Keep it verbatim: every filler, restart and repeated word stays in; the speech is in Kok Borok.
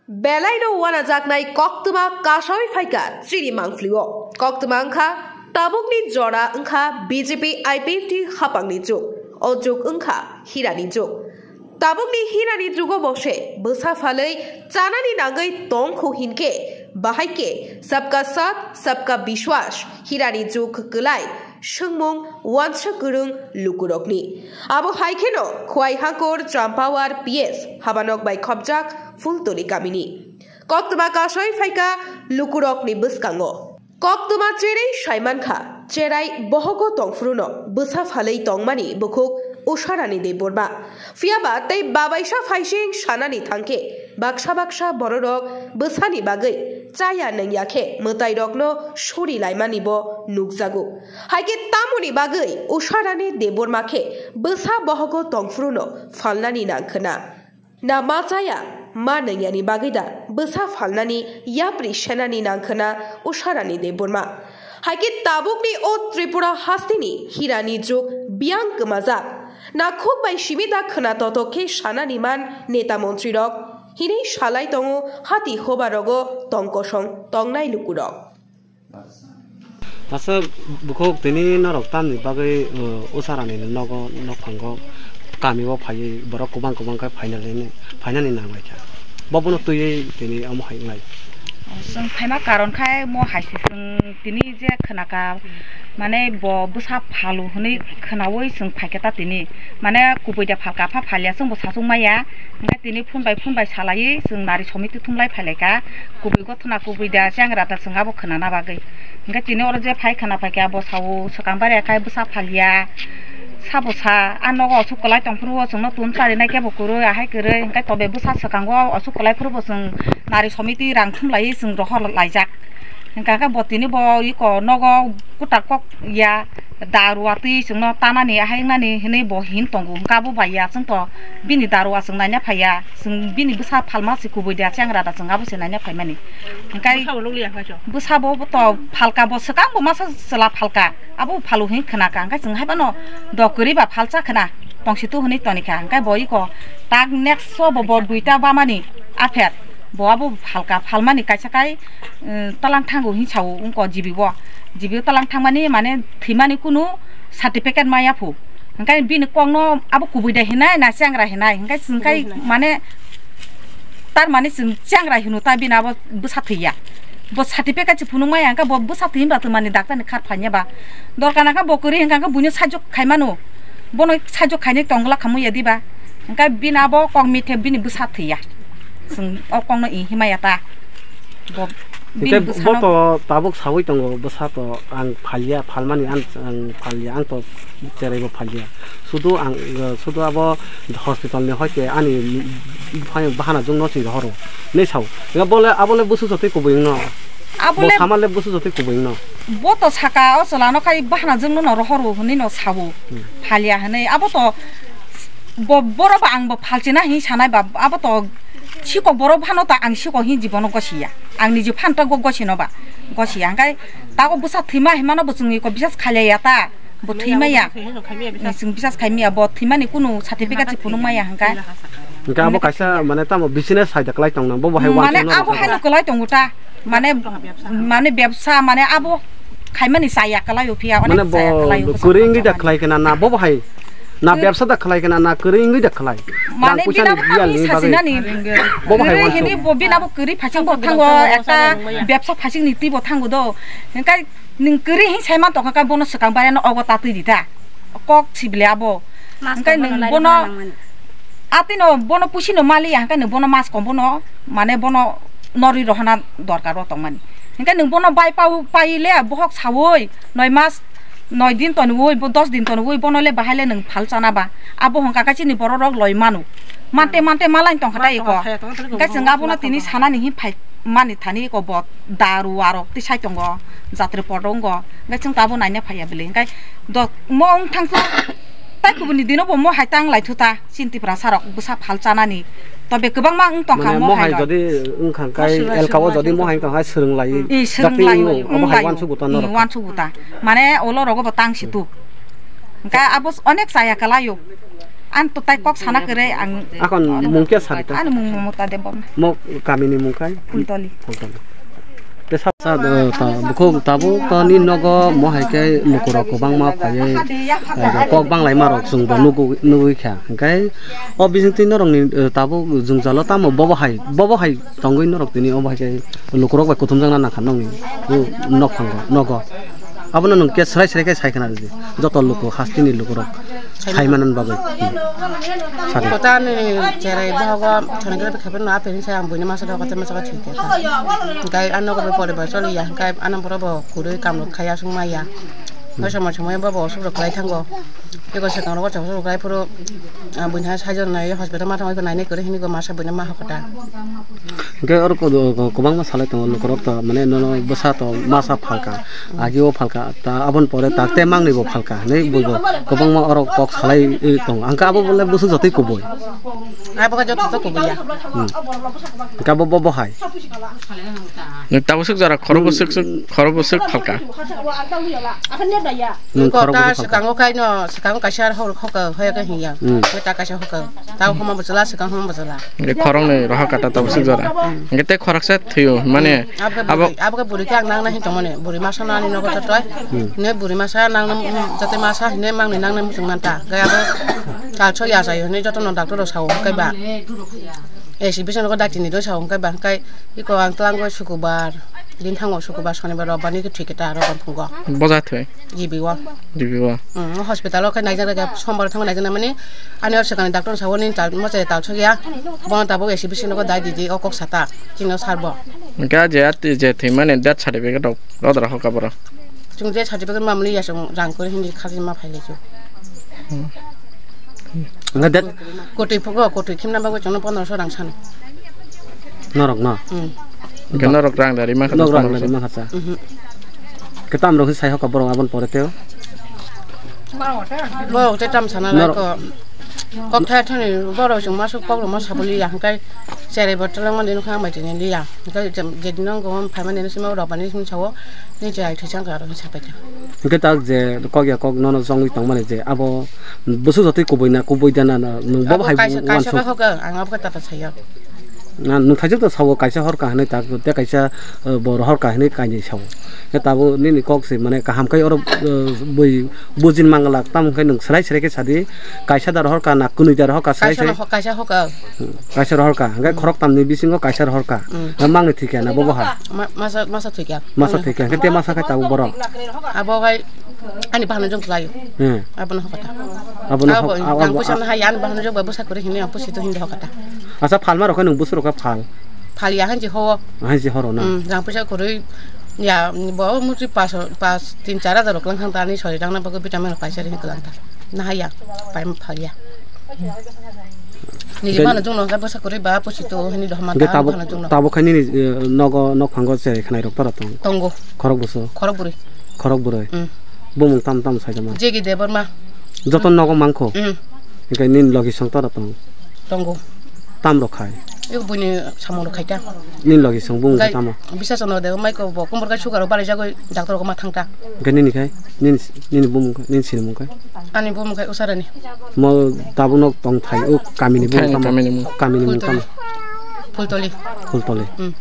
Belaino wanajaknai koktwma kasawi phaikha chini mangphlio. Koktwma wngkha tabukni jora wngkha B J P I P F T hapangni jug. O jug wngkha hirani jug. Tabukni hirani jugo bose bwsa phalwi chanani nangwi tongkhu hinkhe bahai khe sabka saath sabka bishwas hirani jug kwlai swngmung wansa kwrwng lukurokni. Abo hai kheno Khwai Hangkor Champawar P S habanok bai khopjak Phultuli kamini. Koktwma kasai phaikha lukurokni bwskango. Koktwma cherwi saimankha, cherai bohogo tongphruno bwsa phalwi tongmani bukhuk Usharani Debbarma. Phiyaba tei babaisa phaising sanani thangkhe baksa baksa bororok bwsani bagwi chaya nungya khe mwtairokno suri laimani bo nukjago. Haikhe tamoni bagwi Usharani Debbarma khe bwsa bohogo tongphruno phalnani nangkhwna. Na ma chaya, ma nungyani bagwi da bwsa phalnani yapri senani nangkhwna Usharani Debbarma. Haikhe tabukni o Tripura hasteni hirani jug biyang kwmajak. Nakhuk bai simi da khwna totok khe sanani man neta montrirok hinwi salai tongo hati hobarogo tong kosong tongnai lukurok. Asa bukhuk tini norok tamni bagwi, uh, Usharani nogo nokphango kamio phaiwi borok kwbang kwbang khe phainani, phainani nanglaikha. Bobono twiwi tini omo hai wnglai. Chwng phaima karon khai mo hai se chwng tini je khwnaka, mane bo bwsa phalu hwnwi khwnawi chwng phaikhe ta tini. Mane kubui da phalka pha phalya chwngbo sachuk maya. Hwnkhe tini phone bai phone bai salaiwi chwng nari somiti thumlai phailaikha. Kubui gothona kubui da chengra da chwng abo khwnana bagwi. Hwnkhe tini oro je phai khwna phaikha abo sao swkang bare khai bwsa phalya. Sabo sa a nogo osuk kwlai tongphuru o chwngno tun charinai khe bo kwrwi ahai kwrwi hwnkhe tobe bwsa swkango osuk kwlai phuru bo chwng nari somiti rang thumlaiwi chwng rohor laijak. Hwnkha khe bo tini bo iko nogo kwtal kok ya da rwatwi chwngno tanani ahai wngnani hwnwi bo hin tongo. Hwnkha abo bai ya chwngto bini da rwa chwng naina phaiya. Chwng bini bwsa phalma se kubui da chengra da chwng abo se naina phaimani. Hwnkhe bwsa bo nukliya kha cho. Bwsa bo to phalka bo swkang bo masa chwla phalka. Abo phalu hin khwna kha. Hwnkhe chwng hai phano dok kwrwi ba phalcha khwna. Tongsi tu hwnwi toni kha. Hwnkhe bo iko tak next o bo bo duita bamani apher. Bo abo phalka phalmani kaisa kai, um, talang thango hin sao wngko G B o. G B o talang thangmani mane thwimani kunu certificate maya phu. Hwnkhe bini kokno abo kubui da hinai na chengra hinai. Hwnkhe chwng kai kubui hinai. Mane tar mane chwng chengra hino ta bini abo bwsa thwiya. Bo certificate se phunuk maya hwnkhe bo bwsa thwi hinba twmani doctor ni khar phanya ba. Dorkar nangkha bo kwrwi hwnkha hwnkhe buino sajwk khai mano. Bono sajwk khainai tongla khamwi ya diba. Hwnkhe bini abo kok mithe bini bwsa thwiya. Chwng o kokno i himaya ta. Bo bini hwnkhe bwsano bo to tabuk sawi tongo, bwsa to ang phalya, phalmani ang, ang phalya, ang to cheraibo phalya. Sudu ang, uh, sudu abo hospital ni hoite ani bahana jwngno si rohoro. Nei sao. Hwnkhe bole, abole busu jotoi kubui wngno. Abole bo samale busu jotoi kubui wngno. Bo to saka o chwlano khai bahana jwngno no rohoro hwnwi no sao. Hmm. Phalya hwnwi. Abo to bo, boro ba ang bo phalchina hin sanai ba, abo to sikok borok phano ta ang sikok hin jibono gosiya. Ang niji phan ta go-, gosino ba, gosiya. Hwnkhe tago bwsa thwima himano bo chwngni ko bisas khailaiya ta, bo thwimaya. Chwng bisas khaimaya, bo thwimani kunu certificate se phunuk maya hwnkhe. Hwnkhe abo kaisa mane tamo business hai da kwlai tongna, bo bo hai mane uansukno abo rwkha haino kwlai tongo ta. Mane, mane bebsa, mane abo khaimani chaya kwlaio phiya, mane onek bo chaya kwlaio, kwrwi wngwi da kwlai khe na, na bo bo hai, na bebsa da kwlai khe na, na kwrwi wngwi da kwlai. Mane bini abo ani sasinani, bo bo hai kwrwi hini bo bini abo kwrwi phasing bo thango, ekta bebsa phasing ni twi bo thango do. Hwnkhe nwng kwrwi hin sai man tongkha khe bono swkang bare no ogo ta twi di ta. Kok sibile abo. Hwnkhe nwng bono atwino bono pusi no maliya, hwnkhe nwng bono mas kom bono, mane bono norwi rohorna dorkar o tongmani. Hwnkhe nwng bono bai pau, pai le bohok saui noi mas, noi din tonwi, bo dos din tonwi, bono le bahai le nwng phal chana ba. Abo hwnkha khe chini borok rok loi manu. Mante, mante malain tongkha ta iko. Hwnkhe chwng abono tini sanani hin phai mani thani iko bo daru arok tisai tongo, jatri poto wngo. Hwnkhe chwng to abo naina phaiya bwlwi. Hwnkhe do mo wng thangkhe tai kubuni dino bo mo hai tang lai thu ta. Chini Tiprasa rok bwsa phal chanani. Tobe kwbangma wng tongkha mane mo mo hai hai rok. Jodi wngkha kai elka o jodi mo hai wngkha swrwng lai. Swrwng lai, obo hai wng lai, uansugo ta norok. Uansugo ta. Mane olo rogo bo tang si tu. Hwnkhe abo onek chaya kwlaio. Ang to tai kok sana kwrwi ang. Akon mung khe sari ta? Ani mung Mamata Debbarma. Mo kamini mung kai? Pultoli. Pultoli. Te sa, sa, eh, ta, bukhuk tabuk to ni nogo mo hai khe lukurok kwbangma phaiwi, eh, kok banglaima rok chwng bo nugwi, nugwi kha. Hwnkhe o bisingtwi norokni, eh, tabuk jwngjalo tamo bobo hai, bobo hai tongwi norok tini obo hai khe lukurok bai kuthumjakna nangkha nokni, o, nokphango, nogo. Abono nwng khe srai srai khe sai khna rwdi. Joto luku hasteni lukurok sai manani bagwi. Hmm. Sadi. Kota ni cherai bohogo thani khe khape no apeni sai ang buini masa dogo te masa thwi khe. Gai ano ko pore ba choli ya, gai ano boro bo kurui kam rok khaya sung ma ya. Hoi somoi somoi bo bo osuk rok khlai thango. Eko swkang rogo chokhe chokhe phuru, ah, buini hai sajor nai hospital ma thangwi nainai kwrwi hini go masa buini ma hokota. Hwnkhe oro ko-, ko-, kwbangma salai tongo lukurok to, mane nono bwsa to masa phalka, agio phalka, ta aboni pore ta tei mangni bo phalka hinwi buibo kwbangma oro kok salai, eh, tongo. Hwnkhe abo bole bwswk jotoi kubui. Abo khe joto to kubui ya. Hmm. Hwnkhe abo bo, bo hai. Nwng tabuk swk jora khoro bwswk swk, khoro bwswk phalka. Nwng khoro bwswk phalka. Swkango kaino, swkango kaisa hor hoka, hoya khe hinya. Hmm. Hoi ta kaisa hoka. Ta homa bwchwla, swkang homa bwchwla. Nge khoroknwi rohor kata tabuk swk jora. Hmm. Nge tei khoroksa thwio, mane hmm. Abo khe abo bwrwi, abo khe bwrwi khe ang nangna hin tongmani. Bwrwi masa nani nogo totoi. Hmm. Ne bwrwi masa nangna, hmm, jate masa hine mangni nangna muchung manta. Gai abo kalso ya jayo hine jotono doctor rok sao hwnkhe ba. Eh, si bising nogo dakti ni do sao hwnkhe ba hwnkhe iko ang twlango sukubar. Din thango sukubar, sonibar, robbar ni khe thwi khe ta rogon phungo. Boja thwi? G B o. G B o. Hmm, hospital o khe naijak naijak, sombar thangwi naijak nai mani. Ani o swkangni doctor sao nini tal, mochai tal sokya. Bono tabuk S B C nogo dai di di, o kok sata. Chini o sar bo. Hwnkhe je ati je thwi mani death certificate rok rodra hoka boro. Chwng je certificate mamli ya chwng rang kwrwi hindi khajima phai lai chwng. Hmm. Hwnkhe dat- Kotwi phugo, kotwi khimna bagwi chwngno pondroso rang sano. Norok no? Hmm. Hwnkhe norok rang dari mankha. Norok rang dari mankha cha. Mhm. Khe tamrok khe sai hoka borok aboni pore teo? Borok tei tam sana lai ko. Kok thai thani borok chwng masuk kok rok ma sabuli ya hwnkhe cherai bo twlang mani nukha mai tini liya. Hwnkhe je, je dino go phaimani sima rok bani simi sao. Ni je ai thwichang ka aro sapai ta. Hwnkhe tak je kok ya kok nono chongwi tongmani je abo bwswk jotoi kubui na kubui da na, na nwng bobo hai kaisa, kaisa uansuk. Khe hoka ang abo khe tata sayo. Na nwng thaijak to sao kaisa hor ka hinwi tak tei kaisa, eh, bo rohor ka hinwi kainwi sao. Khe tabuk nini kok se mane kaham khe oro, eh, bui bujin manglak tamo khe nwng swrai swrai khe sadi kaisa da rohor ka na kwnwi da rohor ka swrai swrai. Kaisa no ho-, kaisa hoka. Hmm, kaisa rohor ka. Hwnkhe khorok tamni bisingo kaisa rohor ka. Hmm. Mangni thwi khe na bobo hai. Ma-, masa, masa thwi khe. Masa thwi khe, hwnkhe te masa khai tabuk borok. Abo khai ani bahano jong khlaio. Hmm. Abono hokota. Abono abo hok-, abo, jang puisa na hai ani bahano jong bai bwsa kwrwi hinwi ang pusi to hindi hokota. Asa phalma rok khe nwng bwswk rok khe phal? Phal ya hanji ho. Hanji horo na? Hmm, jang puisa kwrwi ya bo muti pas, pas tin char hajar rok lang thang ta ani sori rang na bagwi vitamin rok paisa ri kwlang ta. Na hai ya, pai phal ya. Niji bahano jong no bwsa kwrwi ba pusi to hinwi dohma ta bahano jong no. Tabuk khai nini, eh, nogo, nokphango cherai khnai rok tora tong? Tongo. Khorok bwswk? Khorok bwrwi. Khorok bwrwi. Hmm. Bumung tam tam sai tongma? Jegi Debbarma. Joto nogo mangkho? Hmm. Hwnkhe nini logi song tora tong? Tongo. Tam rok khai? Eko buini samung rok khai ta. Nini logi song bumung khai tamo? Bisa chwng no de mai ko bo kumbur kai sugar rok balai jagoi doctor rok ma thang ta. Hwnkhe nini khai? Nini, nini bumung khai? Nini sinimung khai? Ani bumung khai Usarani. Mo tabuk no tong thai o kamini bumung tamo? Kamini bumung. Kamini mung tamo? Pultoli. Pultoli. Pultoli. Hmm.